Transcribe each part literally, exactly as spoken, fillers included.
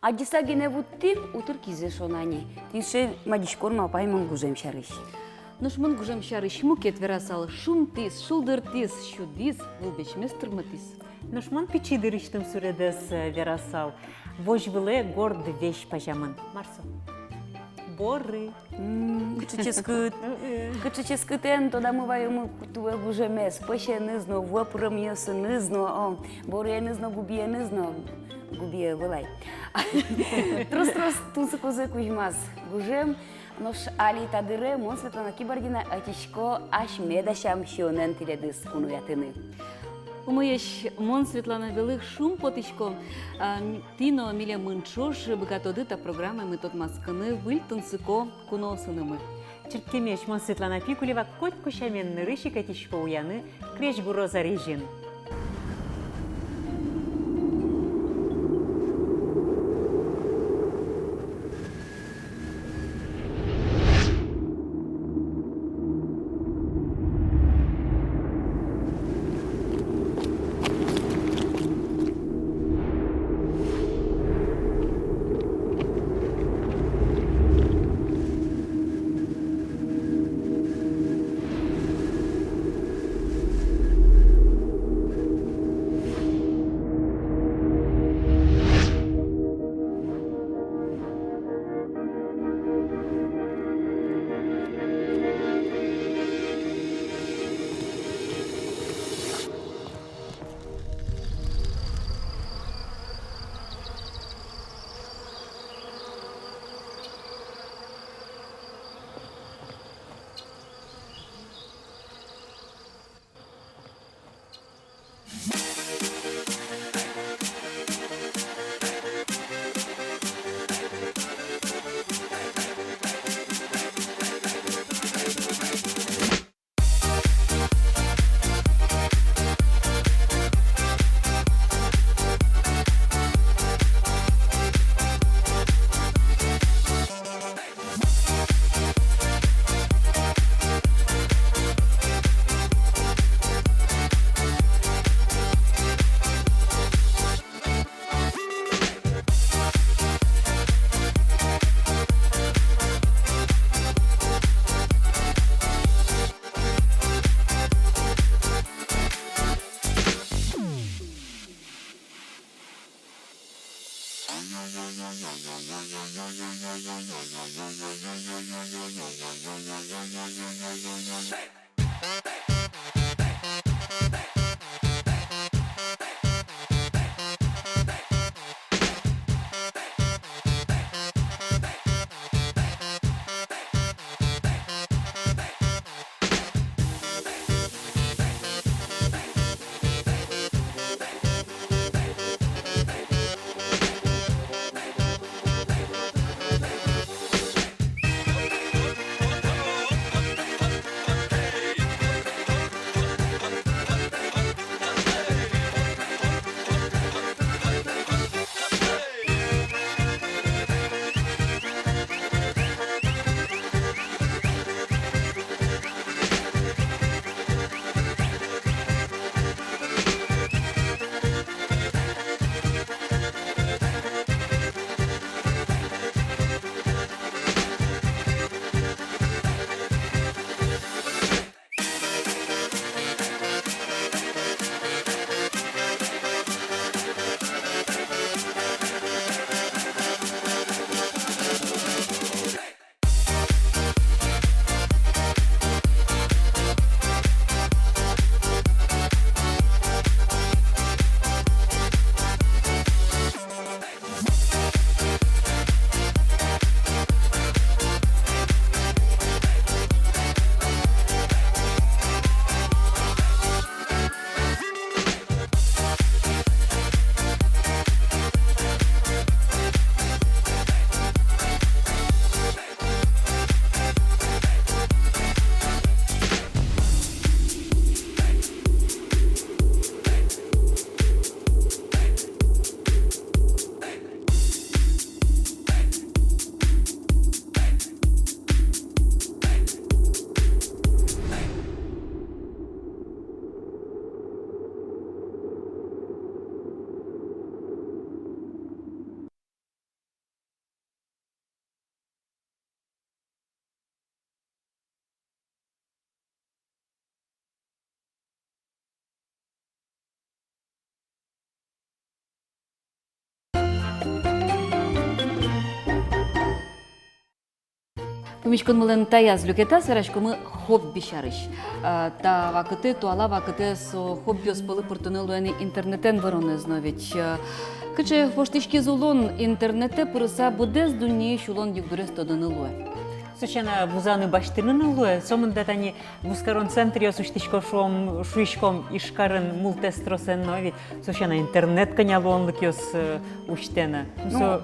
Адӟыса гинэ вуттӥм, утыр кизэ шуо на ни. Тӥ сыӵе мадиськон малпай мон гужем сярысь. Нош мон гужем сярысь мукет верасал: шунтӥз, шулдыртӥз, сюдӥз, вылбечмес тырмытӥз. Нош мон пичи дырысьтым суредэз, э, верасал: возь вылэ горд весь пазямын. Мар со? Боры. М, кыӵе ческыт. Мгм. Кыӵе ческытэн тодамы ваёмы туэ гужемез, пӧсеныз но, вуэ пыремъёсыныз но, о, борыеныз но, губиеныз но, губие вылай. Трос-трос тунсыкозэ кузьмаз гужем. Нош али та дыре мон, Светлана Кибардина, ӧтисько асьме дасям сиёнэн тӥледыз куноятыны. Умоесь, мон, Светлана Белых, шумпотӥсько, а, м, тӥ но милемын ӵош быгатоды та программамы тодматскыны выль тунсыко куноосынымы. Чырткемесь, мон, Светлана Пикулева, котьку сямен нырысь ик ӧтисько уяны крезьгуро зарезьын. Пумиськонмылэн таяз люкетаз вераськомы хобби сярысь. А, та вакытэ, туала вакытэ со хоббиос пӧлы пыртыны луэ ни интернетэн выронэз но ведь. А, кыӵе воштӥськиз улон, интернетэ пырыса быдэс дуннеысь улон югдурез тодыны луэ. Со сяна вузаны, басьтыны но луэ, сомында тани вузкарон центръёс усьтӥсько шуом, шуиськом, Ижкарын мултэс тросэн но ведь. Со сяна интернет кӧня луонлыкъёс, э, усьтэ на. Ну, со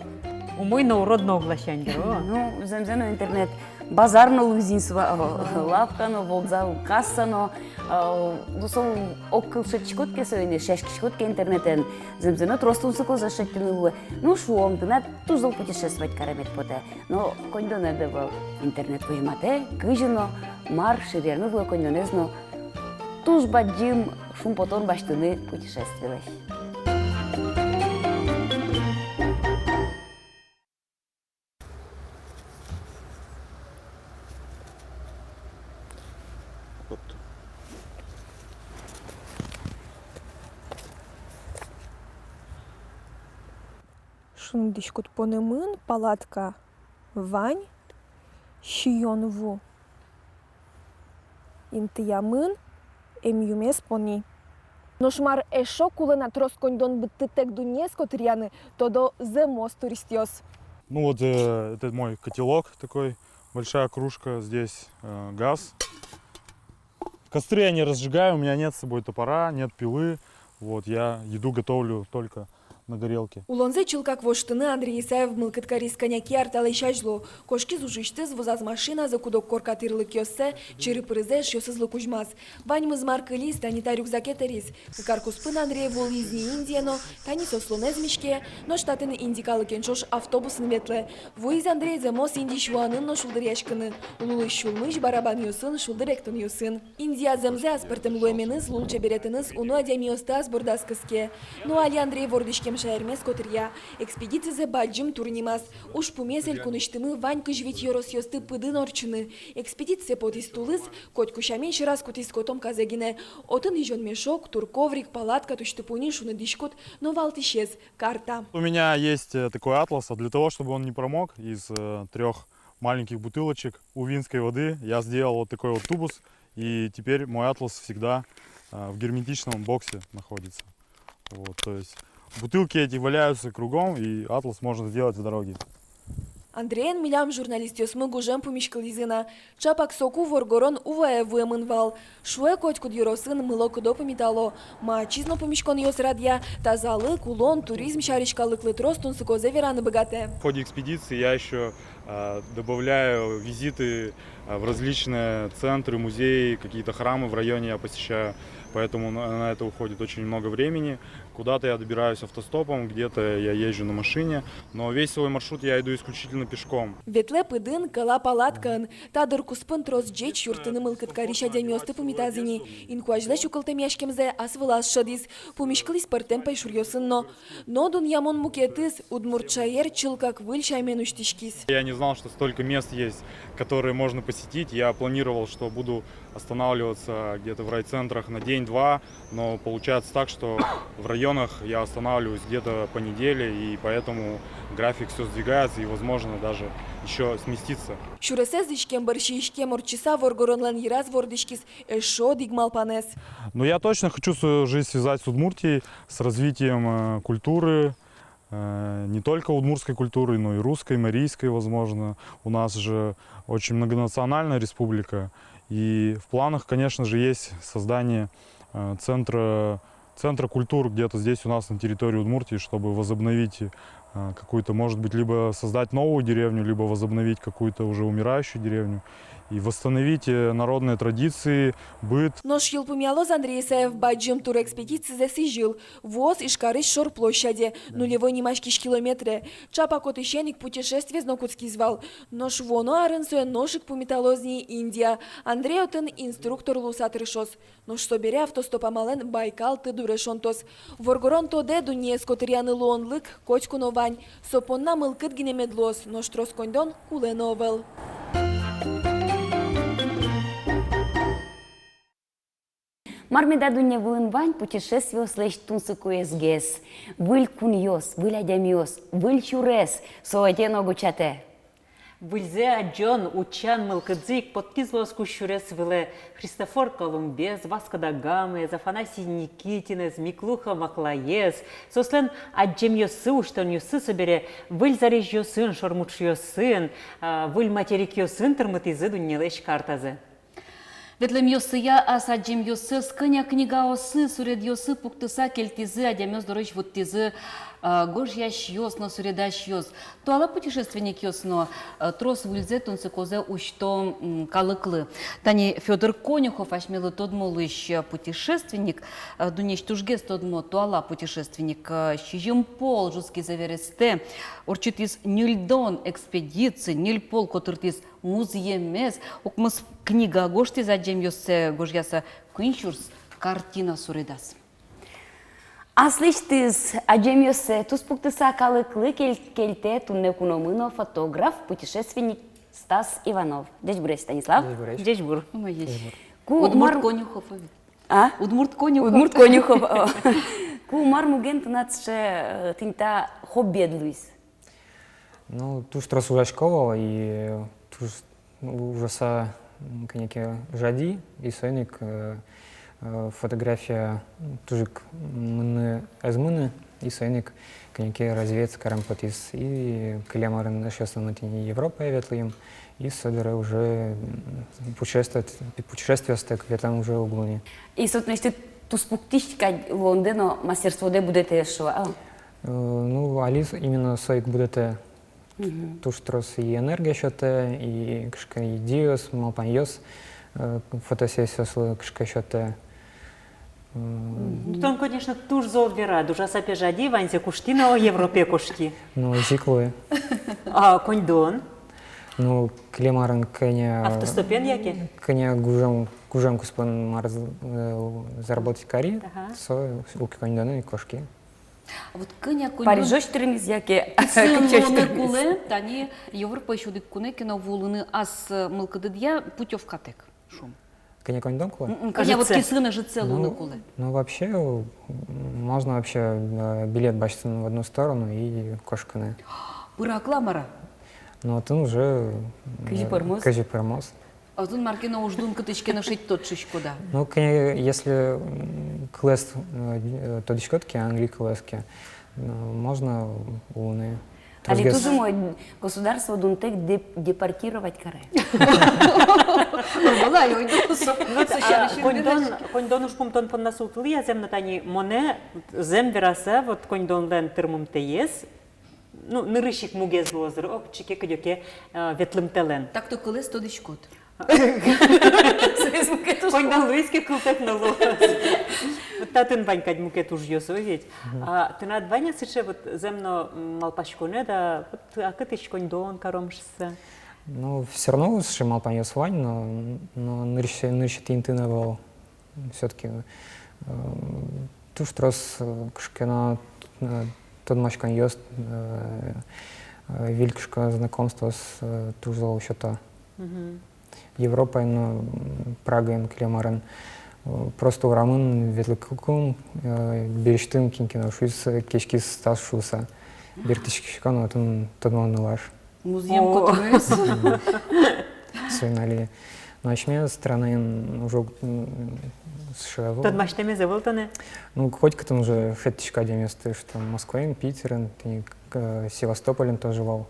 умой но, урод но уг ласянь дыр, о. Ну, зэмзэ но интернет базар но луиз ини со, о, лавка но, вокзал касса но, о, ну, со огкыл шедьтӥськод ке соин, сяськиськод ке интернетэн, зэмзэ но трос тунсыкоез шедьтыны луэ. Ну, шуом, тынад туж зол путешествовать каремед потэ. Но коньдонэд ӧвӧл. Интернет возьматэ, кызьы но, мар ширъяны луэ коньдонэз но. Туж бадӟым шумпотон басьтыны путешествилэсь. Вот. Шунды дӥськут понэмын, палатка вань, сиён ву интыямын, эмъюмез пони. Нош мар эшшо кулэ на трос коньдон быдтытэк дуннеез котыръяны, тодо зэмос туристъёс. Ну вот, э, это мой котелок такой, большая кружка, здесь, э, газ. Костры я не разжигаю, у меня нет с собой топора, нет пилы. Вот, я еду готовлю только на горелке. Улонзэ чылкак воштыны Андрей Исаев мылкыд кариз кӧня ке ар талэсь азьло. Кошкиз ужысьтыз, вузаз машиназэ, куд-ог корка тӥрлыкъёссэ, чыры-пырызэ эшъёсызлы кузьмаз. Ваньмыз, мар кылиз, тани та рюкзаке тэриз. Кык ар куспын Андрей вуылӥз ни Индие но, тани со слонэз миське, нош татын инди калыкен ӵош автобусын ветлэ. Вуиз Андрей зэмос инди сюанын но шулдыръяськыны, лулысь сюлмысь, барабанъёсын, шулдыр эктонъёсын. Индия зэмзэ аспӧртэм луэменыз, лулчеберетэныз уно адямиосты ас бордаз кыске. Но али Андрей вордӥськем шаермес котыръя. Экспедицизэ «Бадӟым тур» нимаз. Ужпумез — элькунысьтымы вань кызь вить ёросъёсты пыдын ортчыны. Экспедицие потӥз тулыс, котьку сямен сьӧраз кутӥз котомказэ гинэ. Отын изён мешок, тур коврик, палатка, тусьты-пуньы, шуныт дӥськут но валтӥсез — карта. У меня есть, э, такой атлас, а для того, чтобы он не промок, из, э, трёх маленьких бутылочек увинской воды я сделал вот такой вот тубус, и теперь мой атлас всегда, э, в герметичном боксе находится. Вот, то есть бутылки эти валяются кругом, и атлас можно сделать в дороге. Андреен милям журналистъёсмы гужем пумиськылӥзы на. Чапак соку воргорон Увае вуэмын вал. Шуэ, котькуд ёросын мыло-кыдо пумитало. Ма ачиз но пумиськонъёс радъя, тазалык, улон, туризм сярысь калыклы трос тунсыкозэ вераны быгатэ. В ходе экспедиции я ещё, а, добавляю визиты, а, в различные центры, музеи, какие-то храмы в районе я посещаю. Поэтому на, на это уходит очень много времени. Куда-то я добираюсь автостопом, где-то я езжу на машине, но весь свой маршрут я иду исключительно пешком. Ветлэ пыдын, кӧла палаткаын. Та дыр куспын трос ӟеч юрттыны мылкыд карись адямиосты пумитазы ни. Инкуазьлэсь укылтэмъяськемзэ ас вылаз шӧдӥз. Пумиськылӥз пӧртэм пӧйшуръёсын но. Но дунъямон мукетыз: удмурт шаер чылкак выль сямен усьтӥськиз. Я не знал, что столько мест есть, которые можно посетить. Я планировал, что буду останавливаться где-то в райцентрах на день-два, но получается так, что в районах я останавливаюсь где-то по неделе, и поэтому график всё сдвигается и, возможно, даже ещё сместится. Сюресэз иськем бӧрсьы иськем ортчыса, воргоронлэн йыраз вордӥськиз эшшо одӥг малпанэз. Но я точно хочу свою жизнь связать с Удмуртией, с развитием, э, культуры, э, не только удмуртской культуры, но и русской, марийской, возможно. У нас же очень многонациональная республика, и в планах, конечно же, есть создание, э, центра, центра культур где-то здесь у нас, на территории Удмуртии, чтобы возобновить, э, какую-то, может быть, либо создать новую деревню, либо возобновить какую-то уже умирающую деревню и восстановить, э, народные традиции, быт. Нош йылпумъялоз Андрей Исаев «Бадӟым тур» экспедицизэ сӥзьыл. Вуоз Ижкарысь шор площаде, да, нулевой нимаськись километре. Чапак отысен ик путешествиез но кутскиз вал. Нош вуоно арын сое нош ик пумиталоз ни Индия. Андрей отын инструктор луыса тыршоз. Нош собере автостоп амалэн Байкал ты дуре шонтоз. Воргорон тодэ: дуннеез котыръяны луонлык котьку но вань. Со понна мылкыд гинэ мед луоз, нош трос коньдон кулэ но ӧвӧл. Мар меда дунне вылын вань путешествиослэсь тунсыкоезгес? Выль кунъёс, выль адямиос, выль сюрес — со ӧте но гучатэ. Выльзэ адӟон, утчан мылкыдзы ик поттӥз луоз кузь сюрес вылэ Христофор Колумбез, Васко да Гамаез, Афанасий Никитинэз, Миклухо-Маклаез. Соослэн адӟемъёссы, усьтонъёссы собере выль зарезьёсын, шормуӵъёсын, а, выль материкъёсын тырмытӥзы дуннелэсь картазэ. Ветлэмъёссыя ас адӟемъёссэс кӧня книгаосы, суредъёсы пуктыса кельтӥзы, адямиос дорозь вуттӥзы, а, гожъясьёс но суредасьёс. Туала путешественникъёс но, а, трос выльзэ, тунсыкозэ усьто, м, калыклы. Тани Фёдор Конюхов, асьмелы тодмо луись, а, путешественник, а, дуннеысь тужгес тодмо туала путешественник, а, сизьым пол ӝутскиз Эверестэ, ортчытӥз ньыльдон экспедици, ньыль пол котыртӥз музъемез, укмыс книга гожтӥз, адӟемъёссэ гожъяса, куинь сюрс картина суредаз. Аслэсьтыз адӟемъёссэ туспуктыса калыклы кель-, кельтэ туннэ куномы но фотограф, путешественник Стас Иванов. Ӟечбуресь, Станислав. Ӟечбуресь. Ӟечбур. Умоесь. Ку Удмурт мар- Конюхов, а ведь? А? Удмурт Конюхов. Удмурт Конюхов, о. Ку мар муген тынад сыӵе, э, тынь та хоббиед луиз? Ну, туж трос ужасько вал, и туж, ну, ужаса, м, кӧня ке жади, и соин ик, э, э, фотография туж ик мыны ӧз мыны, и соин ик кӧня ке развеяться карем потӥз, и кылем арын эшъёсынымы тӥни Европае ветлӥм, и собере уже, м, путешествовать, путешествиостэк ветлэм уже уг луы ни. И со тынэсьтыд туспуктӥсь кадь луондэ но мастерстводэ будэтэ эшшо, а? Э, ну, али с-, именно со ик будэтэ. Мгм. Туж трос и энергия сётэ, и кыӵе ке идеяос, малпанъёс, э, фотосессиослы кыӵе ке сётэ. М. Ну, тон, конечно, туж зол верад, ужаса пе жади, ваньзэ куштӥ но Европае кошки. Ну, озьы ик луэ. А коньдон? Ну, кылем арын кӧня... Автостопен яке? Кӧня гужем, гужем куспын мар з-, э, заработать кари, ага, со ук коньдонэн ик кошки. А вот кӧня коньдон Парижозь тырмиз яке? Кытчы луыны кулэ, тани Европаысь одӥг кунэ ке но вуылыны ас, э, мылкыдыдъя путёвкатэк, шуом? Кӧня коньдон кулэ? М, м, кӧня вот кисын ӧжытсэ луыны кулэ? Ну, вообще, м, можно вообще, э, билет басьтыны в одну сторону и кошкыны. Пырак-а, мар-а? Ну, отын уже, э, кызьы пӧрмоз. Кызьы пӧрмоз. Отын мар ке но уждун кытысь ке но шедьтод шуиськод-а? Ну, кӧня, если, м, кылэз, э, э, тодӥськод ке, англи кылэз ке, ну, можно улыны. Али тросгес туж умой, государство дунтэк деп-, депортировать каре. Валай, ойдо со. Ну, со, а, сярысь коньдон, коньдон ужпум тон понна султылэ-а, зэм но, тани монэ, зэм вераса, вот коньдонлэн тырмымтэез, ну, нырысь ик мугез луоз дыр, о, кыӵе ке кыдёке, э, ветлымтэлэн. Так-то кылэз тодӥськод. Коньдон луиз ке, кылтэк но луоз. Вот татын вань кадь мукет ужъёс, о, ведь. Мгм. А тынад вань-а сыӵе вот зэм но, м, малпаськонэд-а, вот, а кытысь коньдон каром шуыса? Ну, всё равно сыӵе малпанъёс вань, но, но нырысь-, нырысетӥ интыын ӧвӧл. Всё-таки, э, туж трос, э, кыӵе ке но, э, тодматсконъёс, э, э, выль кыӵе ке знакомствоос, э, туж зол сёто. Мгм. Европаын но, м, Прагаын кылем арын, э, просто урамын ветлӥськом, э, берыктӥм, кин ке но шуиз, э, кеськиз Стас шуыса. Берытскисько но, отын тодмо нылаш. Музъем котырмес. Соин али. Но асьме странаын уже, м, сыӵе ӧвӧл. Тодмасьтэмез ӧвӧл тонэ? Ну, котькытын уже шедьтӥсько адямиосты, что Москваын, Питерын, тӥни, э, Севастополын тоже вал.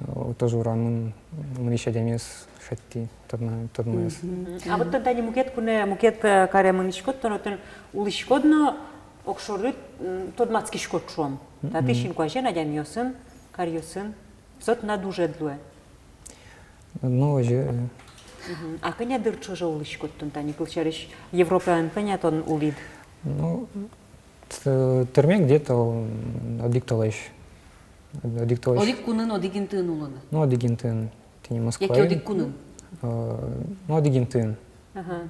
Ага. Э, тоже урамын мынӥсь адямиез шедьтӥ тодма-, тодмоез. Мгм. А вот тон тани мукет кунэ, мукет, э, каре мынӥськод, тон отын улӥськод но, огшоры, м, тодматскиськод, шуом. Мгм. Татысь инкуазен, адямиосын, каръёсын. Со тынад ужед луэ. Ну, озьы. Мгм. А кӧня дыр ӵоже улӥськод тон тани, кылсярысь, Европаын кӧня тон улӥд? Ну, т-, тырме где-то, м, одӥг толэзь. Одӥг толэзь. Одӥг кунын, одӥг интыын улыны? Ну, одӥг интыын. Тӥни Москваын. Яке одӥг кунын? Э, ну, одӥг интыын. Ага.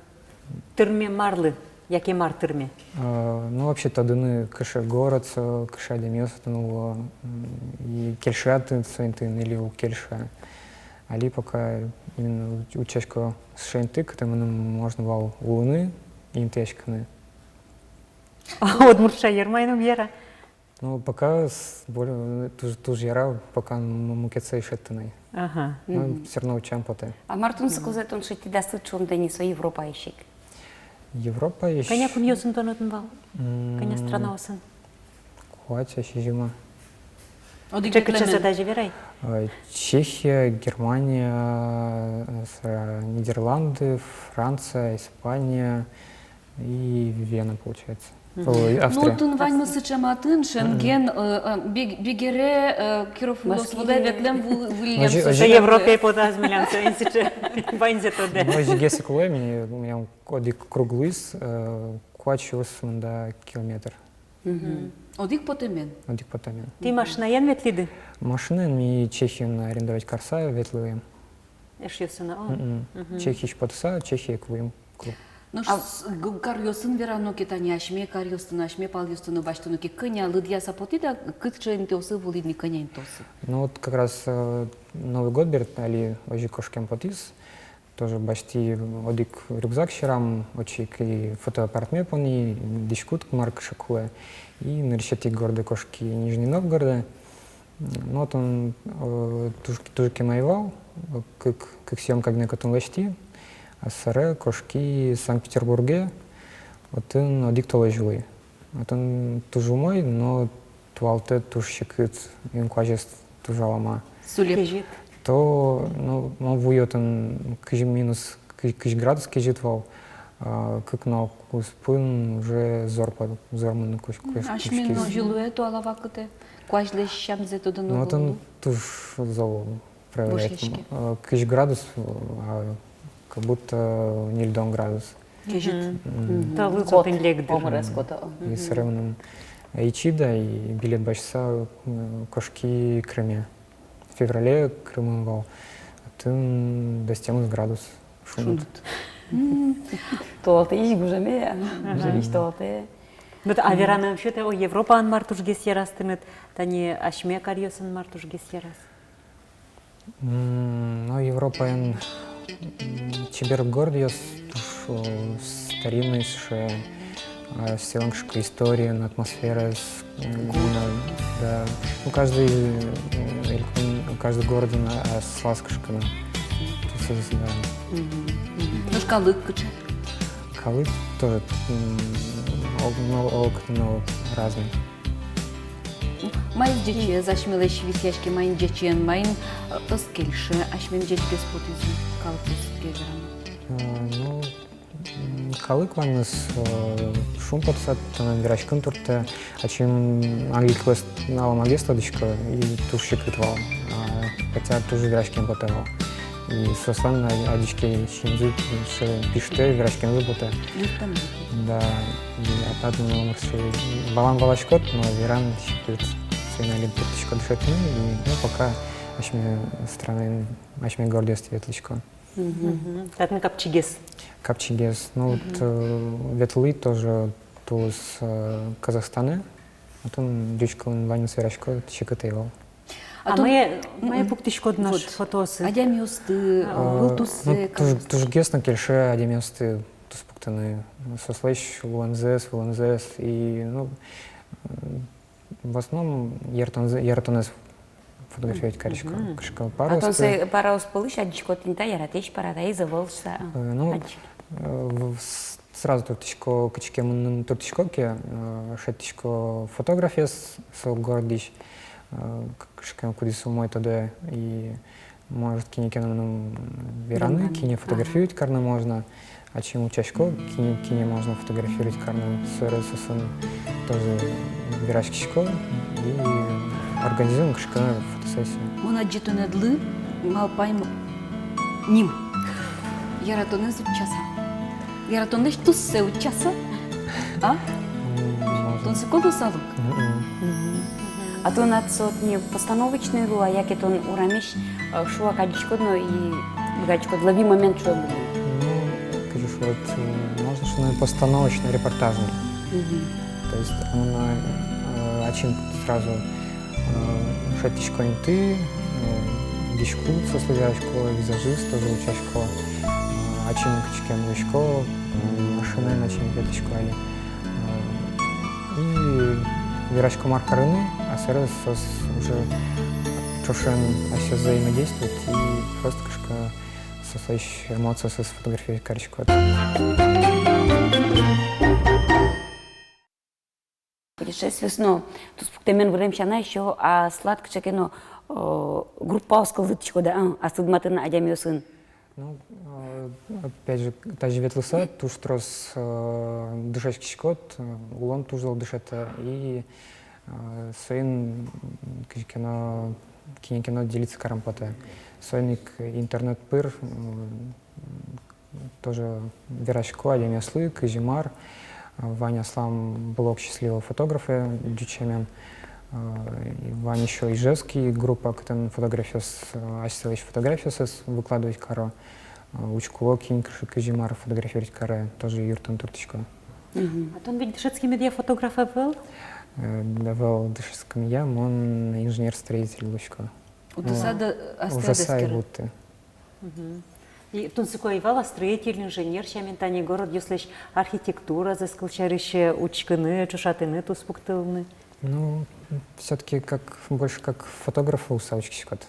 Тырме марлы, яке мар тырме? Э, ну, вообще тодыны, кыӵе город со, кыӵе адямиос отын уло, м, и кельше-а тыныд со интыын или уг кельшы. Али пока именно утчасько сыӵе инты, кытын мыным можно вал улыны, интыяськыны. А удмурт шаер маин уг яра? Ну, пока с-, более, туж, туж яра, пока м-, мукетсэ ӧй шедьты на. Ага. Ну, всё равно утчам потэ. А мар тунсыкозэ тон шедьтӥд аслыд шонтэ ни со Европаысь ик? Европаысь. Кӧня кунъёсын тон отын вал? М, кӧня странаосын? Куать-сизьым-а. Одӥг кыӵе, кыӵе со, тазьы верай. Э, Чехия, Германия, э, с-, э, Нидерланды, Франция, Испания и Вена, получается. Ой, Австрия. Ну, отын ваньмыз сыӵе матын, Шенген, э, э, биг-, бигере, э, Киров улосвылэ ветлэм ву-, выллем. Озьы, со озьы. Европае потаз милям со, эн сыӵе, ваньзэ тодэ. Ну, озьыгес ик улэ, ми-, милям одӥг круг луиз, э, куать сюрс мында километр. Одӥг потэмен? Одӥг потэмен. Тӥ машинаен ветлӥды? Машинаен, ми Чехиын арендовать карыса ветлӥм. Эшъёсын-а? О. Чехиысь потыса, Чехие ик вуим круг. Нош с-, г-, каръёсын верано ке, тани асьме каръёсты но, асьме палъёсты но басьтоно ке, кӧня лыдъяса потӥд-а, кыӵе интыосы вуылӥд ни, кӧня интыосы? Ну вот как раз, э, Новый год бере али озьы кошкем потӥз. Тоже басьтӥ одӥг рюкзак сьӧрам, отчы ик и фотоаппаратме понӥ, дӥськут, мар кыӵе кулэ. И нырысетӥ городэ кошки, Нижний Новгородэ. Но отын, э, туж, туж кема ӧй вал, кык, кык съёмка гинэ отын лэсьтӥ, а собере кошки Санкт-Петербурге, отын одӥг толэзь улӥ. Отын туж умой, но туалетэ туж секыт, инкуазез туж алама. Сулеп. Кезьыт. То, ну, мон вуи отын, кызь минус, кы-, кызь градус кезьыт вал, а, кык нунал куспын уже зор по-, зор мыныны кусь-, кусь-, куськиз. Асьмелэн но озьы луэ туала вакытэ, куазьлэсь сямзэ тодоно. Ну, отын туж зол проверять. Э, кызь градус, а как будто ньыльдон градус. Кезьыт. Мгм. Тӧлы кот, отын лек дыр. Омырез кот, о. И собере мыным ичи да, и билет басьтыса, э, кошки Крыме. В феврале Крымын вал. Отын дас тямыс градус. Шуныт. Шуныт. Мгм. Туалетысь гужем-а? Ага. Гужемысь туалет. Ну, а вераны ӧм сётэ, о, Европаын мар тужгес яраз тыныд, тани асьме каръёсын мар тужгес яраз? М, ну, Европаын, м, чебер городъёс, туж, э, старинный сыӵе, э, сэлэн кыӵе ке историен, атмосфераез, м, да. Ну, каждый, э, элькун, каждый городын, а, аслаз кыӵе ке но тусыз, да. Мгм, мгм. Нош калык кыӵе? Калык тоже, м, ол-, но, олокытын но разный. Маин ӟечез асьмелэсь висъяське, маин ӟечен, маин, э, ӧз кельшы, асьмелэн ӟечгес потӥзы, калыкез ке верано. Э, ну, м, калык ваньмыз, э, шумпотыса, тонэн вераськыны туртэ, ачим англий кылэз но аламагес тодӥсько, и туж секыт вал, а, хотя туж вераськем потэ вал. И соослэн а-, адӟиське синзы, сыӵе пиштэ, вераськемзы потэ. Юрттэмзы потэ. Да, и апат, ну, сыӵе валан валаськод, но веран секыт, соин али турттӥсько дышетыны, и, ну, пока асьме странаын, асьме городъёстӥ ветлӥсько. Мгм. Татын капчигес. Капчигес. Ну, вот, э, ветлӥ тоже тулыс, э, Казахстанэ, отын ӟуч кылын ваньмыз верасько, секыт ӧй вал. А тон мае, мае пуктӥськод нош фотоосыд? Адямиосты, а, вылтуссэ, ну, туж-, тужгес но кельше адямиосты тус пуктыны. Соослэсь луонзэс, вылонзэс и, ну, м, в основном яратонзэ-, яратонэз фотографировать карисько. Мгм. Кыӵе ке параосты. А тон сое параос пӧлысь адӟиськод, тӥни та яратэсь пара, таиз ӧвӧл шуса. Э, ну, адӟи. Э, в-, с-, сразу турттӥсько, кытчы ке мыныны турттӥсько ке, э, шедьтӥсько фотографъёс со городысь, э, к-, кыӵе ке, кудӥз умой тодэ, и, может, кинэ ке но мыным вераны, кинэ фотографировать карыны можно. Ачим утчасько, кинэ, кинэ можно фотографировать карыны, собере соосын тоже вераськисько и организуем кыӵе ке но фотосессия. Мон адӟи тонэдлы малпай м-, ним. Яратонэз утчаса. Яратонлэсь туссэ утчаса. А? М, можно. Тунсыко луысал ук. Мгм. Мгм. А тон отсот не постановочный луэ, яке тон урамысь, э, шуак адӟиськод но и быгатӥськод, лови момент шуэм. Ну, кызьы шуод, м, можно шуыны постановочно-репортажный. Мгм. То есть, м, э, ачим сразу, э, шедьтӥсько инты, э, дӥськут соослы, верасько, визажист тоже утчасько, э, ачим кытчы ке но луисько, э, машинаен ачим ветлӥсько али. Э, и Верасько, мар карыны, а сэрен соос уже ӵошен асьсэос взаимодействуют и просто кыӵе ке соослэсь эмоциосыз фотографировать кариськод. Путешествиос но туспуктэмен вырем сяна ещё аслад кыӵе ке но, э, группаос кылдытӥськод-а, э, ас тыдматын адямиосын? Ну, э, опять же, тазьы ветлыса, туж трос, э, дышетскиськод, э, улон туж зол дышетэ, и, э, соин, м, кызьы ке но, кинэ ке но делиться карем потэ. Соин ик интернет пыр, м, тоже верасько адямиослы, кызьы мар, э, вань аслам блог «Счастливого фотографа» ӟуч сямен, э, и вань ещё ижевский группа, кытын фотографъёс, э, асьсэлэсь фотографиосыз выкладывать каро. Учкыло, кин кыӵе, кызьы мар фотографировать каре, тоже юрттыны турттӥсько. Мгм. А тон ведь дышетскемед фотограф ӧвӧл? Э, ӧвӧл дышетскемъя, мон инженер-строитель луисько. Удыса да, астэ ужаса ӧд эскеры. Мгм. И тунсыко ӧй вал-а строитель, инженер сямен тани городъёслэсь архитектуразэс, кылсярысь, учкыны, ӵошатыны, туспуктылыны? Ну, всё-таки как, больше как фотограф луыса учкиськод.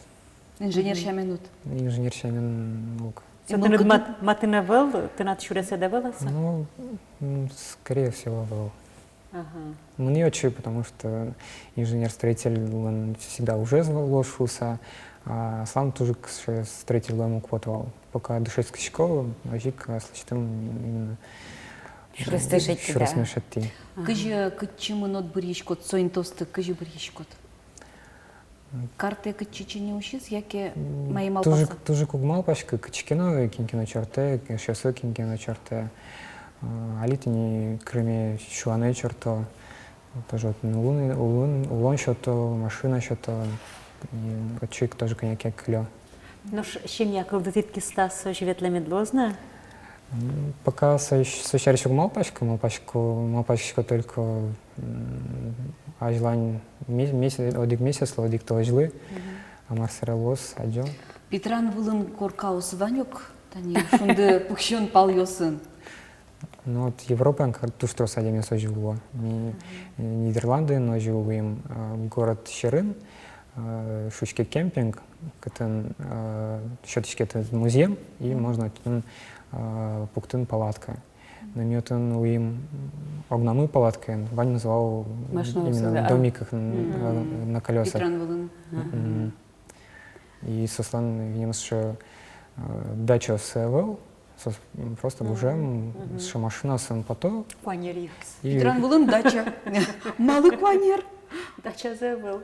Инженер сямен уд? Инженер сямен уг. Со тыныд мат-, матын ӧвӧл, тынад сюресэд ӧвӧл-а со? Ну, м, скорее всего, ӧвӧл. Ага. Мынӥ отчы, потому что инженер-строительлэн всегда ужез луоз шуыса, а аслам туж ик сыӵе строитель луэм уг поты вал. Пока дышетскисько, озьы ик аслэсьтым именно сюресме шедьтӥ, да? Сюресме шедьтӥ. Ага. Кызьы, кытчы мынод, быръиськод, со интыосты кызьы быръиськод? Карта кытчы чиньы усиз, яке, м, мае малпаса? Туж ик, туж ик уг малпаськы, кытчы ке но, кин ке но чортэ, эшъёсы кин ке но чортэ. А, али тӥни Крыме сюанэ чорто. Тоже вот улон, улон, улон сёто, машина сёто. И отчы ик тоже кӧня ке кылё. Нош семья кылдытӥд ке, Стас, озьы ветлэмед луоз на? М, пока со, со сярысь уг малпаськы, малпасько, малпаськисько только, м, азьлань ме-, месе-, одӥг месяцлы, одӥг толэзьлы, мгм, а мар сэре луоз, адӟо. Питран вылын коркаос вань ук, тани шунды пуксён палъёсын. Ну вот Европаын кар-, туж трос адямиос озьы уло. Ми, мгм, э, Нидерландын озьы улӥм, э, город сьӧрын, э, шуиське кемпинг, кытын, э, сётӥське тыныд музъем, и, мгм, можно отын, э, пуктыны палатка. Но ми отын улӥм огнамы палаткаен, ваньмыз вал именно домикын, э, на колёсах. Питран вылын. Мгм. И соослэн винемыз сыӵе, э, дачаоссы ӧвӧл, соос, м, просто гужем, мгм, сыӵе машинаосын пото. Куанер. И питран вылын дача. Малы куанер? Дачазы ӧвӧл.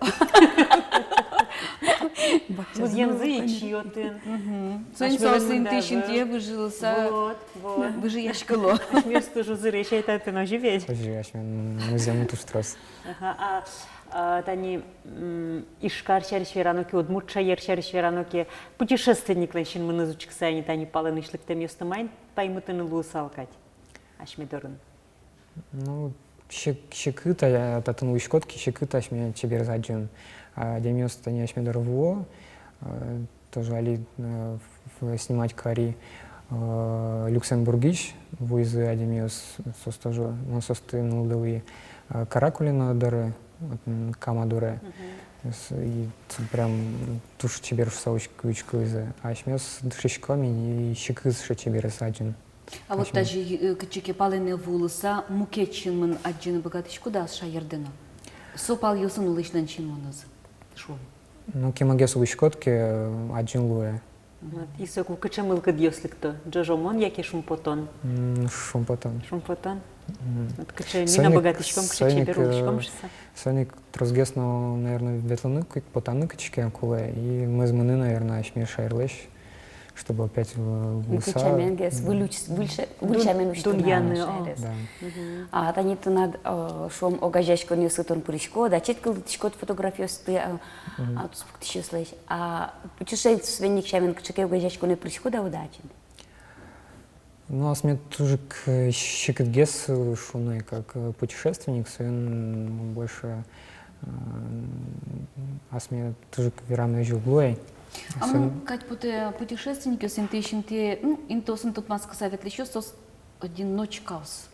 Музъемзы ичи отын. Мгм. Соин соос интыысь интые выжылыса. Вот, вот. Выжыяськыло. Асьмеос туж узыре сяйты отын, озьы ведь? Озьы, асьмелэн музъеммы туж трос. Ага, а, а, тани, м, Ижкар сярысь верано ке, Удмурт шаер сярысь верано ке, путешественниклэн синмыныз учкыса ини, тани палэнысь лыктэмъёсты маин паймытыны луысал кадь асьме дорын? Ну, сек-, секыт, а, татын улӥськод ке, секыт асьме чеберез адӟыны. А адямиос тани асьме доры вуо, а, тоже али, э, в-, снимать кари, э, Люксембургысь вуизы адямиос, соос тоже, мон соосты нуллылӥ, э, Каракулино доры, вот, м, Кама доры. Мгм. С-, и т-, прям туж чебер шуыса уч-, учкылӥзы. А асьмеос дышетскиськом ини, и секыт сыӵе чеберез адӟыны. А вот тазьы, э, кытчы ке палэнэ вуылыса, мукет синмын адӟыны быгатӥськод-а ас шаердэ но? Со палъёсын улӥсьлэн синмыныз, шуом. Ну, кемагес улӥськод ке, адӟыны луэ. Вот. И соку кыӵе мылкыдъёс лыкто? Ӝожомон яке шумпотон? М, шумпотон. Шумпотон? Мгм. Вот кыӵе ми но быгатӥськом, кыӵе чебер улӥськом шуыса. Соин ик тросгес но, наверно, ветлыны ик, потаны кытчы ке кулэ, и мӧзмыны, наверно, асьме шаерлэсь, чтобы опять, э, вуыса. Мукет сяменгес, выль уч-, выль ся-, выль сямен учкыны, дунъяны, о, шаерез. Да. Мгм. А тани тынад, э, шуом, огазеяськонъёсы тон пыриськод, ачид кылдытӥськод фотографиосты, а, мгм, а, туспуктӥсьёслэсь. А путешественник сямен кыӵе ке огазеяськонэ пыриськод-а, уд-а ачид? Ну, асме туж ик, э, секытгес, э, шуны, как, э, путешественник, соин больше, э, асме туж ик вераны озьы уг луы. А мон кадь потэ, путешественникъёс, интыысь интые, ну, интыосын тодматскыса ветлӥсьёс, соос одиночкаос.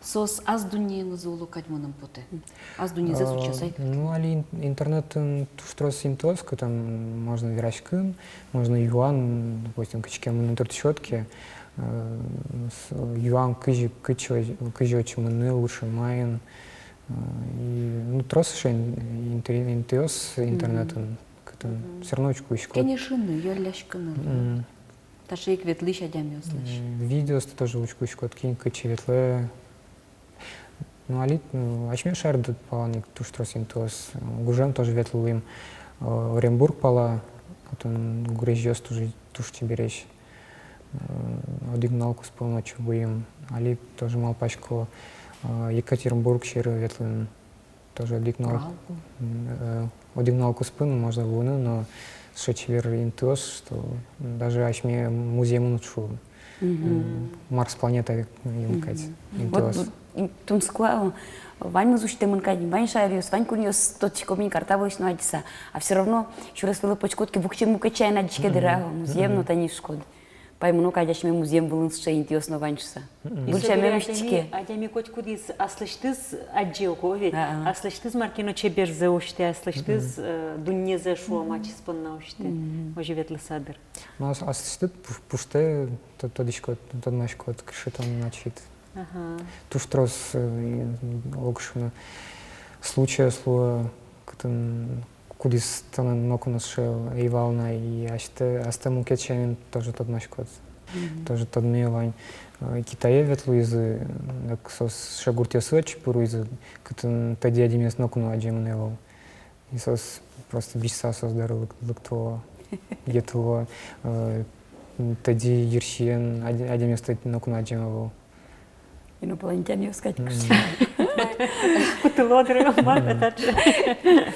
Соос ас дуннеенызы уло кадь, мыным потэ. Ас дуннезэс утчаса ик. Ну, али ин-, интернетын туж трос интыос, кытын можно вераськыны, можно юан, допустим, кытчы ке мыныны турттӥськод ке, э, с-, юан, кызьы, кытчы, кызьы отчы мыныны лучше, маин. Э, и, ну, трос ещё ин-, интыри-, интыос интернетын, кытын всё равно учкиськод. Кенешыны, юалляськыны. Мгм. Таӵе ик ветлӥсь адямиослэсь. М, видеосты тоже учкиськод, кин кытчы ветлэ. Ну, али, ну, асьме шаерды палан ик туж трос интыос. Гужем тоже ветлылӥм, э, Оренбург пала, отын гурезьёс туж, туж чебересь. Э, одӥг нунал куспын отчы вуим. Али тоже малпасько, э, Екатеринбург сьӧры ветлыны. Тоже одӥг нунал, м, э, одӥг нунал куспын можно вуыны, но сыӵе чебер интыос, что даже асьме музъемын уд шу. Мгм. М, Марс планета век, м, кадь интыос. Вот, м, тунсыко, ваньмыз усьтэмын кадь, вань шаеръёс, вань кунъёс тодӥськом ини карта вылысь но адӟыса. А всё равно сюрес вылэ потӥськод ке, вукчи мукет сямен адӟиське дыр, музъем но, тани шуиськод. Паймоно кадь, асьме музъем вылын сыӵе интыос но вань шуыса. Мгм. Выль сямен усьтӥське. Адями котькудӥз аслэсьтыз адӟе ук, о ведь? А-а. Аслэсьтыз мар ке но чеберзэ усьтэ, аслэсьтыз, э, дуннезэ, шуом, ачиз понна усьтэ. Мгм. Озьы ветлыса дыр. Ну, ас-, аслэсьтыд пуш-, пуштэ, то-, тодӥськод, тодмаськод, кыӵе тон, значит. Ага. Туж трос, э, и, огшоры но случаёс луо, кытын кудӥз тонэн ноку но сыӵе ӧй вал на, и астэ, астэ мукет сямен тоже тодмаськод. Мгм. Тоже тодме вань. Э, Китае ветлӥзы, дак соос сыӵе гуртъёсы отчы пыриськизы, кытын тӧдьы адямиез ноку но адӟемын ӧй вал. И соос просто визьыса соос доры лык-, лыктыло, йӧтыло, э, тӧдьы йырсиен адя-, адямиосты ноку но адӟем ӧй вал. Инопланетянъёс кадь кыӵе. Кутыло дыр, мар-а таӵе.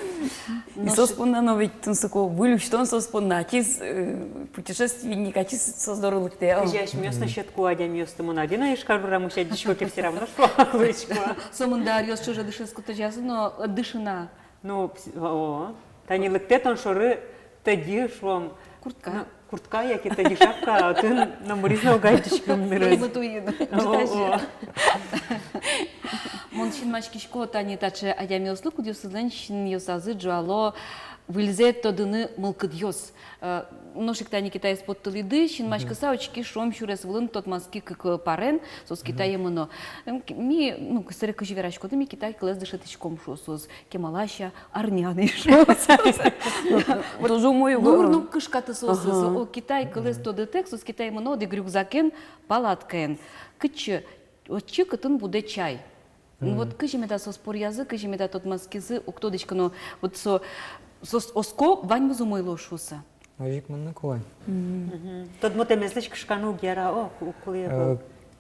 И соос понна но ведь тунсыко, выль усьтон соос понна, ачиз, э, путешественник, ачиз соос доры лыктэ. Кызьы асьмеос но сётӥськом адямиосты, мон адӟи но Ижкар урамысь адӟисько ке, всё равно шуо, лыктӥсько. Сомында аръёс ӵоже дышетскытозяз но, э, дышыны. Ну, пс-, о, тани лыктэ тон шоры тӧдьы, шуом. Куртка. Ну, куртка яке тӧдьы шапка, отын номырыз но уг адӟиськы, номырыз. Климат уйин. О, о. Мон синмаськисько тани таӵе адямиослы, кудъёсызлэн синъёсазы ӝуало выльзэ тодыны мылкыдъёс. Э, нош ик тани Китаез поттылӥды, синмаськыса учки, шуом, сюрес вылын тодматски кык, э, парен, соос Китае мыно. М, к-, ми, ну, к-, сэре кызьы вераськоды, ми китай кылэз дышетӥськом, шуо соос. Кемалась-а, арнян-а, шуо соос. Тоже умой уг. Нур но уг кышкаты соосыз. Ага. О, китай кылэз тодытэк, соос Китае мыно одӥг рюкзакен, палаткаен. Кытчы? Отчы, кытын будэ чай. Ну вот кызьы меда соос поръязы, кызьы меда тодматскизы, уг тодӥськы но, вот со, соос оско, ваньмыз умой луоз шуыса. Озьы ик мыныны кулэ. Мгм. Тодмотэмезлэсь кышканы уг яра, о, ку-, кулэ ӧвӧл. Э,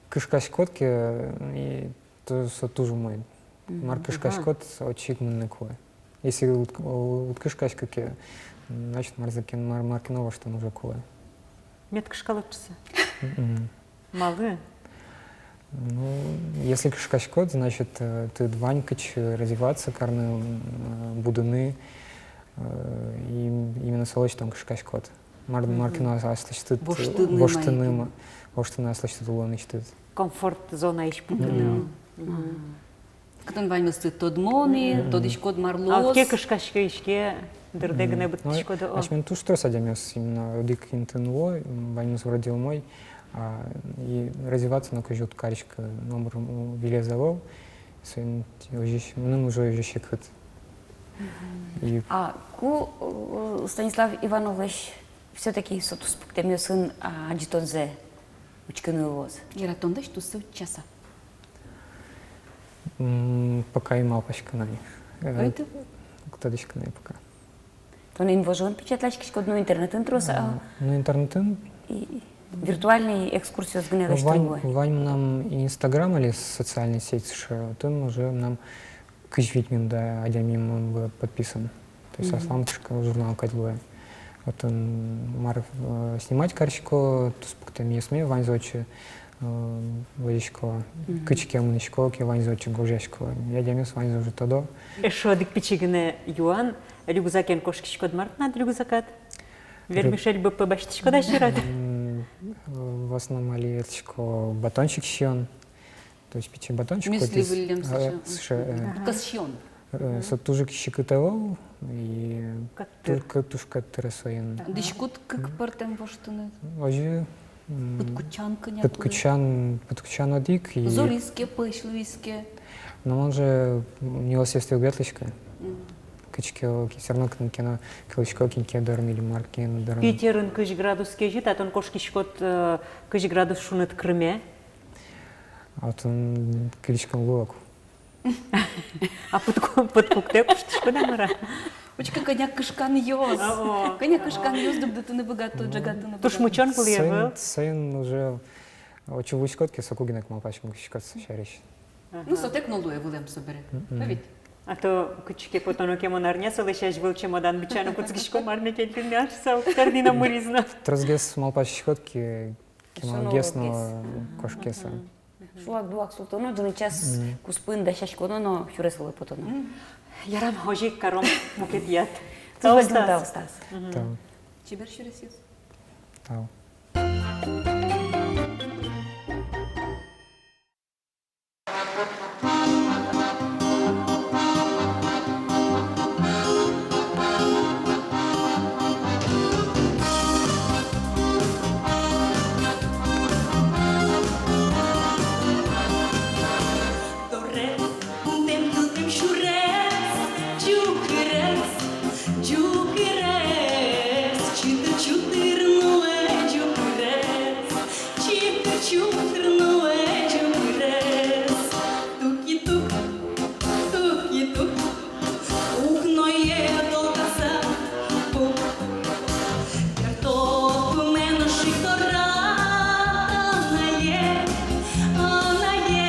кышкаськод ке, и то со туж умой. Мгм. Мар кышкаськод, отчы ик мыныны кулэ. Если уд, уд кышкаськы ке, значит, мар ке но, мар, мар ке но воштыны уже кулэ. Мед кышкалод шуыса. Мгм. Малы? Ну, если кышкаськод, значит, э, тыныд вань кытчы развиваться карыны, м, э, будыны, э, и именно солэсь тон кышкаськод. Мар, мар ке но ас-, аслэсьтыд, э, воштыны, воштыны, ма-, воштыны аслэсьтыд улонысьтыд. Комфорт зонаысь потыны. Мгм. Мгм. Кытын ваньмыз тыныд тодмо ни, тодӥськод, мар луоз. А уд ке кышкаськы, иське, дырдэ гинэ быдтӥськоды, о. Асьмелэн туж трос адямиос именно одӥг интыын уло, м, ваньмыз вроде умой, а, и развиваться но кызьы уд кариськы, номыр, м, вылез ӧвӧл, соин озьы, мыным уже озьы секыт. Мгм. И... А ку, э, Станислав Ивановлэсь всё-таки со туспуктэмъёсын, а, адӟытонзэ учкыны луоз? Яратонлэсь туссэ утчаса. М, пока ӧй малпаськы на ни. Э, ой, ты. Уг тодӥськы на ни пока. Тон инвожоын печатласькиськод но, интернетын трос, а? А, ну, интернетын. И, и виртуальный экскурсиос гинэ лэсьтыло. Вань, вань мынам Инстаграм али социальный сеть, ш-, отын уже мынам кызь вить мында адями мон вылэ подписан. То есть аслам кышка журнал кадь луэ. Отын мар, э, снимать карисько, туспуктэмъёсме ваньзэ отчы, э, возисько, кытчы ке мынӥсько ке, ваньзэ отчы гожъясько. Адямиос ваньзэ уже тодо. Эшшо одӥг пичи гинэ юан: рюкзакен кошкиськод, мар тынад рюкзакад? Рю-, вермишель, БП басьтӥськод-а сьӧрад? М, в основном али ветлӥсько батончик сиён. То есть пичи батончик. Мюсли котӥз, выллем, э, сыӵе, сыӵе, э, ага, кӧсъён. Э, со туж ик секыт ӧвӧл, и кӧттыр. Туж кӧ-, туж кӧттыр соин. Дӥськут кык пӧртэм воштыны. Озьы, м, пыдкутчан кӧня ке. Пыдкутчан, пыдкутчан одӥг и... Зориз ке, пӧсь луиз ке. Но мон же, м, нюлэсъёстэ уг ветлӥськы. Мгм. Кытчы ке, всё равно кин ке но кылӥсько, кин ке дорын или мар ке но дорын. Питерын кызь градус кезьыт, а тон кошкиськод, э, кызь градус шуныт Крыме? А отын кылӥськон луэ ук. А пыдку-, пыдпуктэ куштӥськод-а, мар-а? Учкы, кӧня кышканъёс. О-о. Кӧня кышканъёс дугдытыны быгато, ӝегатыны быгато. Тушмучон кулэ ӧвӧл. Соин, соин уже отчы вуиськод ке, соку гинэ ик малпаськон кутскиськод со сярысь. Ага. Ну, сотэк но луэ вылэм собере. Мгм. Ну ведь. А то кытчы ке потоно ке, мон арня солэсь азьвыл чемодан бичаны кутскисько, мар ме кельтӥ ни, ар со тӧрни но мыриз но. Тросгес малпаськиськод ке, кемалгес но кошке со. Мгм. Шуак-дуак султоно, ӝыны час куспын дасяськоно но сюрес вылэ потоно. Мгм. Ярам, озьы ик каром мукет яд. Тау, Стас. Тау, Стас. Мгм. Тау. Чебер сюресъёс. Тау. Ӟукырес, ӟукырес, ӟукырес, чытыр-чутыр нуэ ӟукырес, чытыр-чутыр нуэ ӟукырес. Туки-тук, туки-тук, укное толкаса, пук. Бертод пумен оши дорад, анае, анае,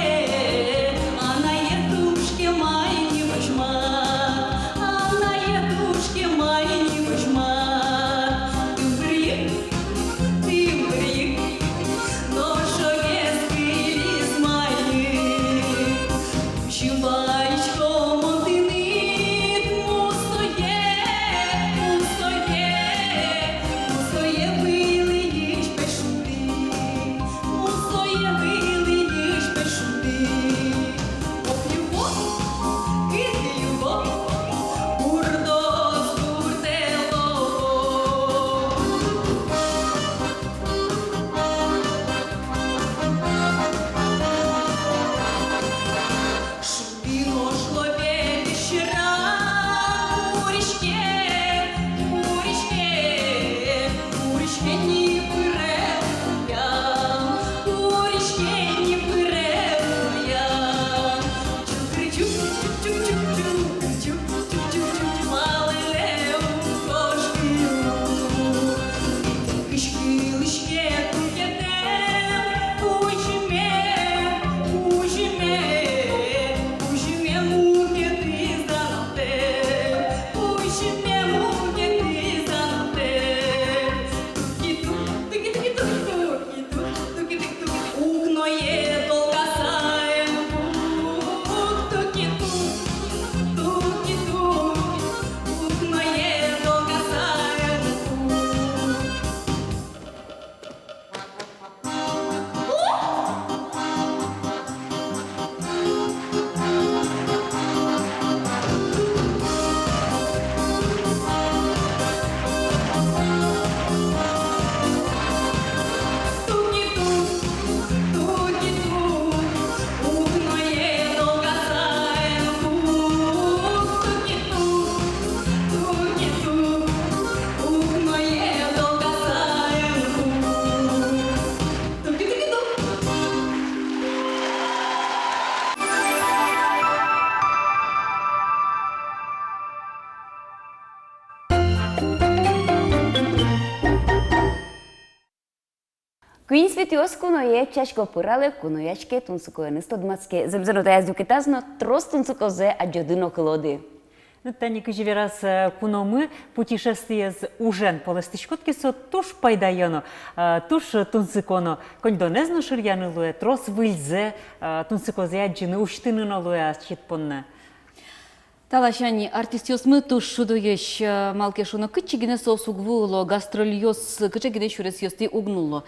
анае, туж кема ини возьмат, анае, туж кема ини возьмат. Тымбырйык, тымбырйык, нош огез кылиз майы. Кузьым вайисько мон тыныд, мусое, мусое, мусое вылӥысь пе шунды, мусое вылӥысь пе шунды. Ок, любовь, кык любовь, гуртоос гуртэло. Шунды нош лобеде сьӧра, куриське, куриське, куриське ни пыре уян, куриське ни пыре уян. Чукыр-чук, чук-чук-чук, чук-чук-чук, чук-чук, малылэ уг кошкы. Кышкылӥське тукетэн, кузьме, кузьме, кузьме мукетыз даналтэ, кузьме мукетыз даналтэ. Туки-тук, туки-туки-тук, туки-тук, туки-тук-тук, укное толкаса эн пук. Туки-тук, туки-тук, укное толкаса эн пук. Куинь Светӥос куное ӧтчасько, пыралэ кунояське тунсыкоеныз тодматске. Зэмзэ но, таяз люкетаз но трос тунсыкозэ адӟоды но кылоды. Ну, тани кызьы вераз, э, куномы, путешествиез ужен полэстӥськод ке, со туж пайдаё но, э, туж тунсыко но. Коньдонэз но шыръяны луэ, трос выльзэ, э, тунсыкозэ адӟыны, усьтыны но луэ ас чит понна. Та ласянь артистъёсмы туж шудоесь, э, малы ке шуоно, кытчы гинэ соос уг вуыло, гастрольёс кыӵе гинэ сюресъёстӥ уг нулло.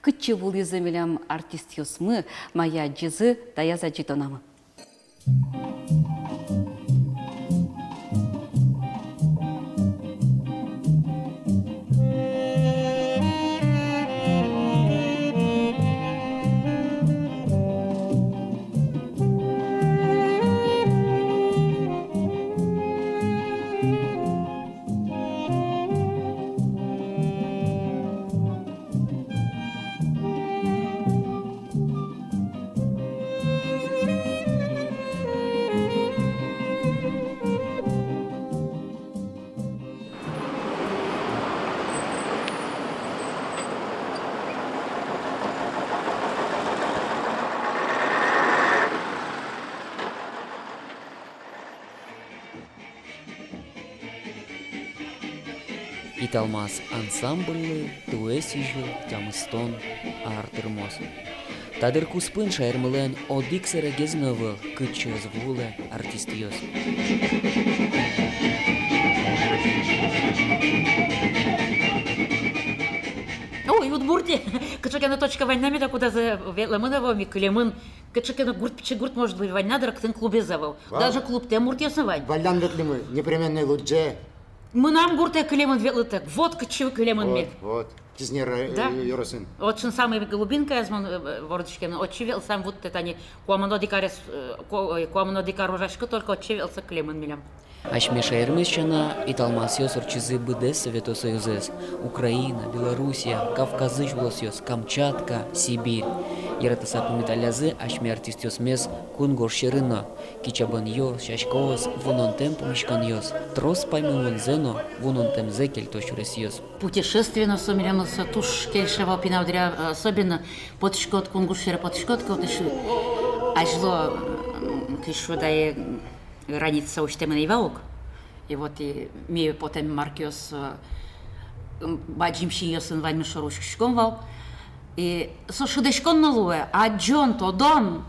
Кытчы вуылӥзы милям артистъёсмы, мае адӟизы, таяз адӟытонамы. «Италмас» ансамбльлы туэ сӥзьыл тямыстон ар тырмоз. Та дыр куспын шаермылэн одӥг сэрегез но ӧвӧл, кытчы ӧз вуылэ артистъёс. Ой, Удмуртия! Кыӵе ке но точка вань на меда, кудаз ветлэмын ӧвӧл ми, кылемын. Кыӵе ке но гурт, пичи гурт, может быть, вань на дыр, кытын клубез ӧвӧл. Вал. Даже клубтэм муртъёс но вань. Валлян ветлӥмы, непременно лудӟе. Мынам гуртэ кылемын ветлытэк. Вот кытчы кылемын ми. Вот, вот. Кизнер, э, ёросын. Да. Отчын самой глубинкаяз мон, э, вордӥськемын. Отчы ветлысам вуттэ, тани куамын одӥг арес, э, ку-, ой, куамын одӥг ар ужасько, только отчы ветлыса кылемын милям. Асьме шаермес сяна, «Италмасъёс» ортчизы быдэс Совето Союзэз: Украина, Белоруссия, Кавказысь улосъёс, Камчатка, Сибирь. Яратыса пумиталлязы асьме артистъёсмес кунгож сьӧрын но. Кичабонъёс, сяськаос, вунонтэм пумиськонъёс. Трос паймымонзэ но, вунонтэмзэ кельто сюресъёс. Путешествие но со милемлы со туж кельше вал пинал дыръя, особенно потӥськод, кунгож сьӧры потӥськод ке, отысь азьло, м, кызь шуо да, э, граница усьтэмын ӧй вал ук. И вот и ми потэм мар ке со, м, бадӟым синъёсын ваньмыз шоры учкиськом вал. И со шыдэськон но луэ, адӟон, тодон,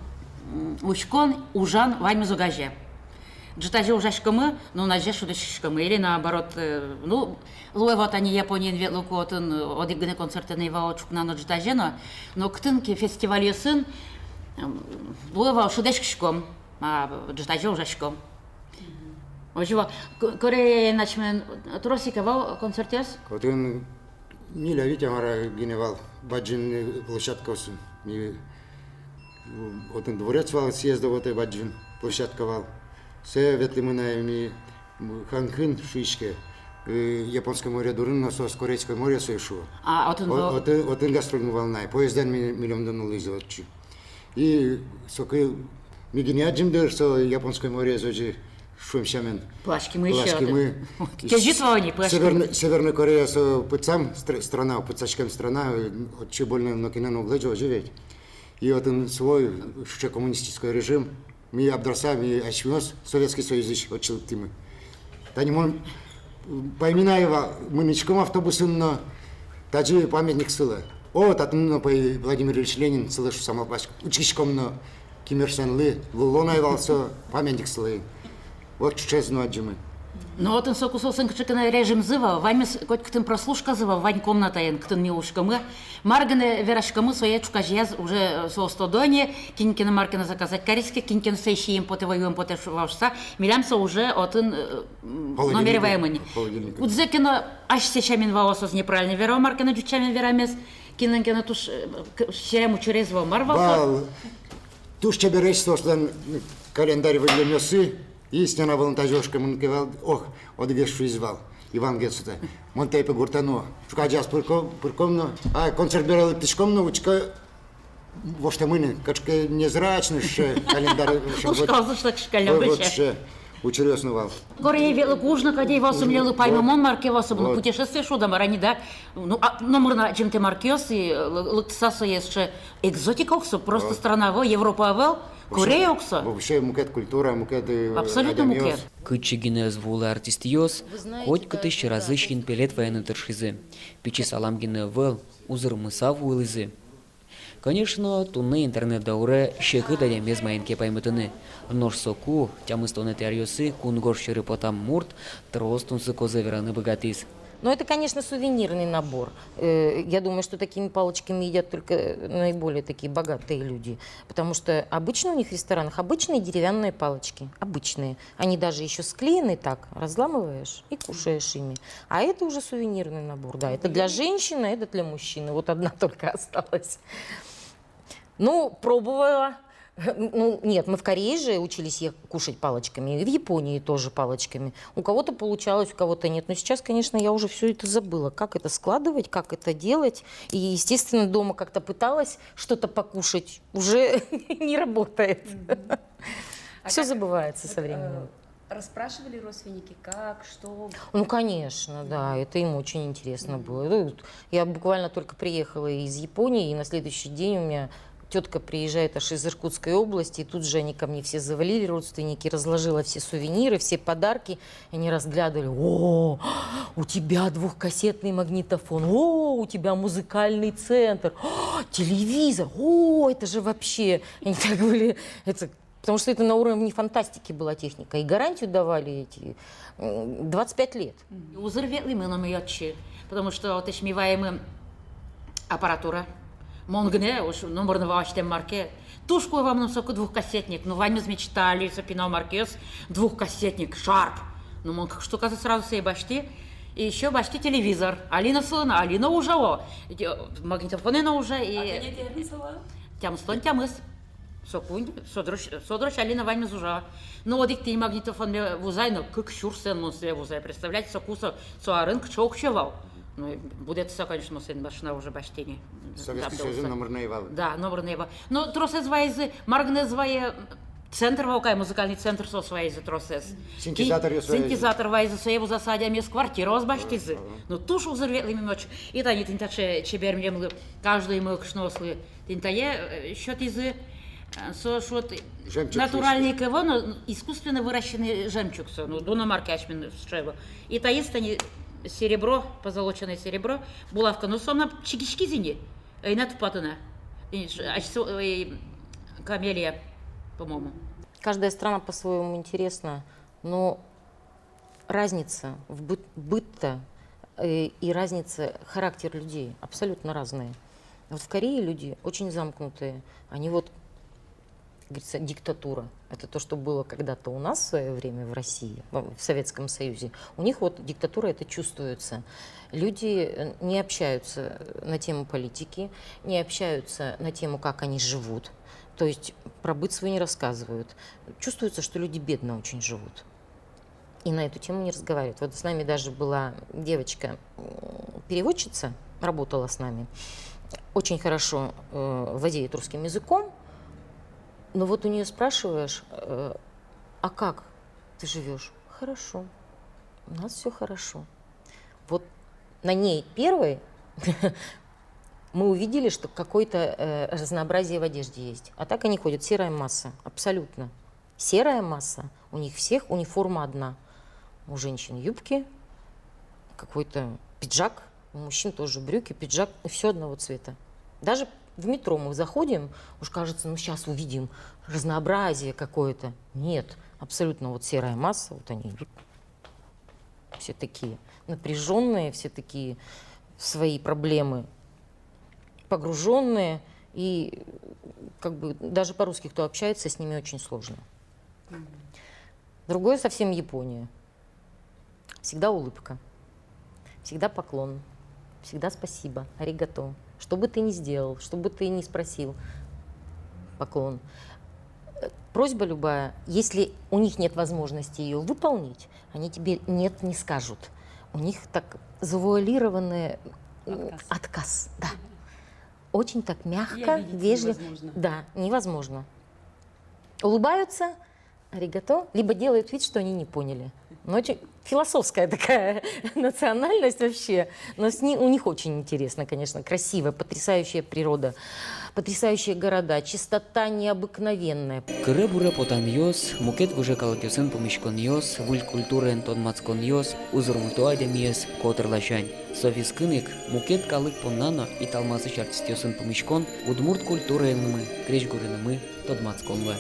м, учкон, ужан, ваньмыз огазе. Ӝытазе ужаськомы, нуназе шыдэсьтӥськомы. Или наоборот, э, ну, луэ вот ини Япониын ветлыку, отын, э, одӥг гинэ концертэн ӧй вал ӵукна но ӝытазе но, но кытын ке фестивальёсын, м, луэ вал шыдэсьтӥськом, а ӝытазе ужаськом. Озьы вал. К-, Кореяын асьмелэн трос ик-а вал концертъёс? Отын ньыль-а, вить-а мар-а гинэ вал бадӟым площадкаосын. Ми, м, отын дворец вал съездов, отын бадӟым площадка вал. Сое ветлӥмы на ми, м, Ханкын шуиське, э, Японское море дурын, но соос Корейское море сое шуо. А, отын вал. Отын, отын гастрольмы вал на, поездэн ми-, милемдын улӥзы отчы. И соку ми гинэ адӟим дыр со Японское море, озьы шуэм сямен. Пыласькимы ещё. Пыласькимы. Кезьыт вал ини, пыласькимы. Северной, Северной Корея со пытсам стр-, страна, пытсаськем страна, э, отчы больно нокинэн уг лэзё, озьы ведь. И отын свой, сыӵе коммунистической режим. Ми абдраса, ми асьмеос Советский Союзысь отчы лыктӥмы. Тани мон, м, пайминаева, мынӥськом автобусын но, тазьы памятник сылэ. О, татын но пе Владимир Ильич Ленин сылэ шуса малпаськ-, учкиськом но, кимерсэнлы лулон ай вал со памятник сылэ. Вот сыӵеез но адӟимы. Но отын соку соосын кыӵе ке но режимзы вал, ваньмыз котькытын прослушказы вал, вань комнатаын, кытын ми улӥськомы. Мар гинэ вераськомы, сое ӵуказеяз уже, э, соос тодо ини, кин ке но мар ке но заказать кариське, кин ке но сое сием потэ, ваем потэ шу-, вал шуса, милям со уже отын, э, м, номере ваемын ини. Холодильник. Кудзэ ке но асьсэ сямен вал соос, неправильно верало мар ке но ӟуч сямен верамез, кинлэн ке но туж, э, к-, серем учырез вал, мар вал со. Вал. Туж чебересь соослэн календарь выллемъёссы. И стена вылын тазьы ошкемын ке вал, ох, одӥгез шуиз вал, Иван Гецтэ: мон тае пе гуртэ но, ӵуказеяз пырко-, пырком но, а, концерт бере лыктӥськом но, учко, воштэмын ини, кыӵе ке незрачный сыӵе календарь. Ушкалзы сыӵе календарь. Вот сыӵе учыръёс но вал. Корее ветлыку уж но кадь ӧй вал со милемлы паймымон мар ке вал со, ну, путешествие шуод-а, мар-а ни, да. Ну, а, номыр но адӟымтэ мар ке со, и лы-, лыктыса сое сыӵе экзотика ук со, просто страна ӧвӧл, Европа ӧвӧл. Корея ук со. Вообще мукет культура, мукет, э, адямиос. Абсолютно мукет. Кытчы гинэ ӧз вуылэ артистъёс, котькытысь сьӧразы синпелет вайыны тыршизы. Пичи салам гинэ ӧвӧл, узырмыса вуылӥзы. Конечно, туннэ интернет дауре секыт адямиез маин ке паймытыны. Нош соку, тямыстонэтӥ аръёсы кунгож сьӧры потам мурт трос тунсыкозэ вераны быгатӥз. Но это, конечно, сувенирный набор. Э, я думаю, что такими палочками едят только наиболее такие богатые люди. Потому что обычно у них в ресторанах обычные деревянные палочки. Обычные. Они даже ещё склеены так. Разламываешь и кушаешь ими. А это уже сувенирный набор. Да, это для женщины, а это для мужчины. Вот одна только осталась. Ну, пробовала. Ну, нет, мы в Корее же учились е-, кушать палочками, и в Японии тоже палочками. У кого-то получалось, у кого-то нет. Но сейчас, конечно, я уже всё это забыла, как это складывать, как это делать. И, естественно, дома как-то пыталась что-то покушать, уже не работает. Мгм. А всё как, забывается со, э, временем. Расспрашивали родственники, как, что? Ну, конечно, да, это им очень интересно было. Ну, вот я буквально только приехала из Японии, и на следующий день у меня тётка приезжает аж из Иркутской области, и тут же они ко мне все завалили, родственники, разложила все сувениры, все подарки, и они разглядывали: «О, у тебя двухкассетный магнитофон, о, у тебя музыкальный центр, о, телевизор, о, это же вообще». Они так были, это Потому что это на уровне фантастики была техника. И гарантию давали эти, м, двадцать пять лет. Узыр ветлӥмы но ми отчы, потому что отысь ми ваимы аппаратура. Мон гинэ уж номыр но валасьтэм мар ке. Туж кулэ вал мыным соку двухкассетник. Ну, ваньмыз мечтали, со пинал мар ке, двухкассетник, Sharp. Ну, мон кык штуказэ сразу сое басьтӥ. И ещё басьтӥ телевизор. Али но сылэ но, али но ужало. Эти, э, магнитофонэ но ужа, и... А кӧня ке арын сылэ? Тямыстон тямыс. Соку, со дырозь, со дырозь али но ваньмыз ужа. Ну, одӥг тӥни магнитофонме вузай но, кык сюрсэн мон сое вузай, представляете, соку со, со арын кыӵе уксё вал. Ну, будэтыса, конечно, мон сое машина уже басьтӥ ни. Советский Союзын номыр но ӧй вал. Да, номыр но ӧй вал. Но тросэз вайизы, мар гинэ ӧз вае, центр вал кадь, музыкальный центр соос вайизы тросэз. Синтезаторъёс вайизы. Синтезатор вайизы, сое вузаса адямиос квартираос басьтӥзы. Ага. Ну, туж узыр ветлӥмы ми отчы. И тани тӥни таӵе чебер милемлы, каждоймы кышноослы. Тӥни тае, э, сётӥзы, э, со шуод, жемчуг, натуральный шуиське, кӧ вал но, искусственно выращенный жемчуг со, ну, дуно мар ке асьмен сыӵе вал. И таиз тани серебро, позолоченное серебро, булавка, ну, со мынам чигиськиз ини, ӧй на тупаты на. И ш-, ась со, ой, камелия, по-моему. Каждая страна по-своему интересна, но разница в быт-, быт-то, э, и разница характер людей абсолютно разные. Вот в Корее люди очень замкнутые. Они вот, говорится, диктатура. Это то, что было когда-то у нас в своё время в России, в, в Советском Союзе. У них вот диктатура это чувствуется. Люди, э, не общаются на тему политики, не общаются на тему, как они живут. То есть про быт свой не рассказывают. Чувствуется, что люди бедно очень живут. И на эту тему не разговаривают. Вот с нами даже была девочка, м, переводчица, работала с нами, очень хорошо, э, владеет русским языком, но вот у неё спрашиваешь, э: «А как ты живёшь?» «Хорошо, у нас всё хорошо». Вот на ней первой мы увидели, что какое-то, э, разнообразие в одежде есть. А так они ходят, серая масса, абсолютно. Серая масса. У них всех униформа одна. У женщин юбки, какой-то пиджак, у мужчин тоже брюки, пиджак, и всё одного цвета. Даже в метро мы заходим, уж кажется, ну, щас увидим разнообразие какое-то. Нет, абсолютно вот серая масса, вот они идут. Все такие напряжённые, все такие в свои проблемы погружённые, и, как бы, даже по-русски, кто общается, с ними очень сложно. Мгм. Другое совсем Япония. Всегда улыбка, всегда поклон, всегда спасибо, аригато. Что бы ты ни сделал, что бы ты ни спросил, поклон. Э, просьба любая, если у них нет возможности её выполнить, они тебе «нет» не скажут. У них так завуалированный, м, отказ. Отказ, да. Очень так мягко, вежливо. И обидеться невозможно. Да, невозможно. Улыбаются, аригато, либо делают вид, что они не поняли. Но очень философская такая национальность вообще. Но с ни-, у них очень интересно, конечно, красиво, потрясающая природа, потрясающие города, чистота необыкновенная. Кыре-буре потанъёс, мукет выжы калыкъёсын пумиськонъёс, выль культураен тодматсконъёс, узырмыто адямиез котыр ласянь. Со вискын ик мукет калык понна но Италмасысь артистъёсын пумиськон удмурт культураенымы, крезьгуренымы тодматскон луэ.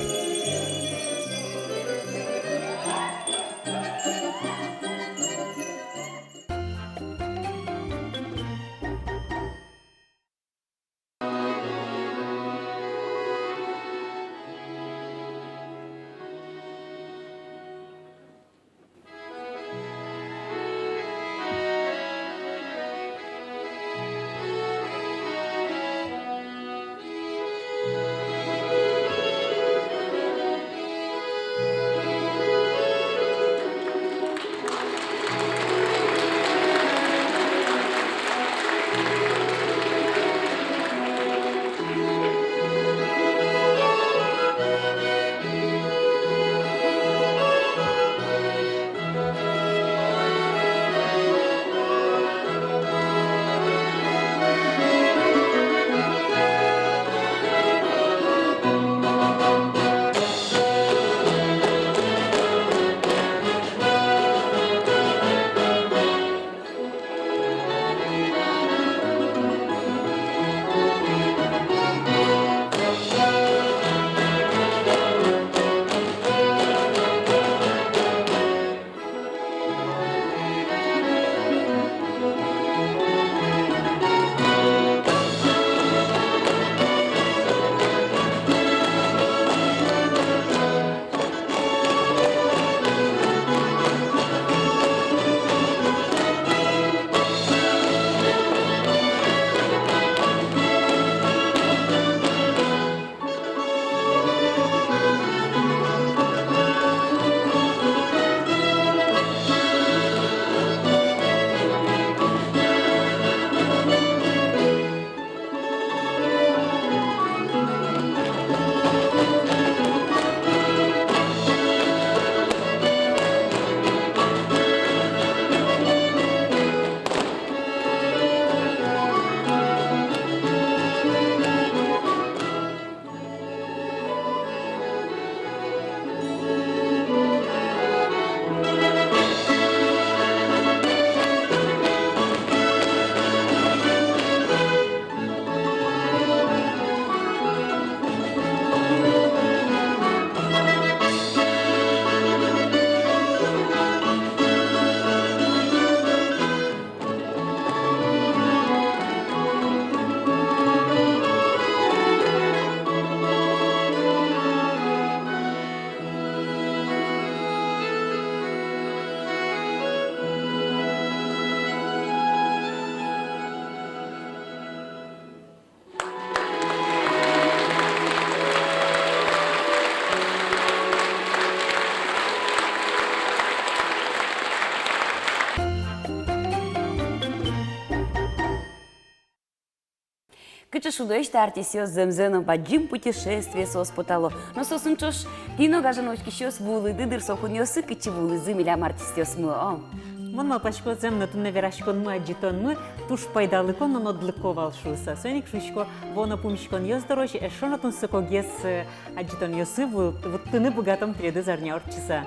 Сыӵе шудоесь та артистъёс зэмзэ но, бадӟым путешествие соос потало. Но соосын ӵош тӥ но, гажано учкисьёс, вуылӥды дыр со кунъёсы, кытчы вуылӥзы милям артистъёсмы, о. Мон малпасько, зэм но, туннэ вераськонмы, адӟытонмы туж пайдалыко но, но нодлыко вал шуыса. Соин ик шуисько, вуоно пумиськонъёс дорозь эшшо но тунсыкогес, э, адӟытонъёсы ву-, вуттыны быгатом тӥледыз арня ортчыса.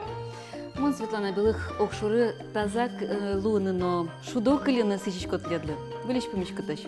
Мон, Светлана Белых, огшоры тазак, э, луыны но шудо кыльыны сӥзисько тӥледлы. Выльысь пумиськытозь.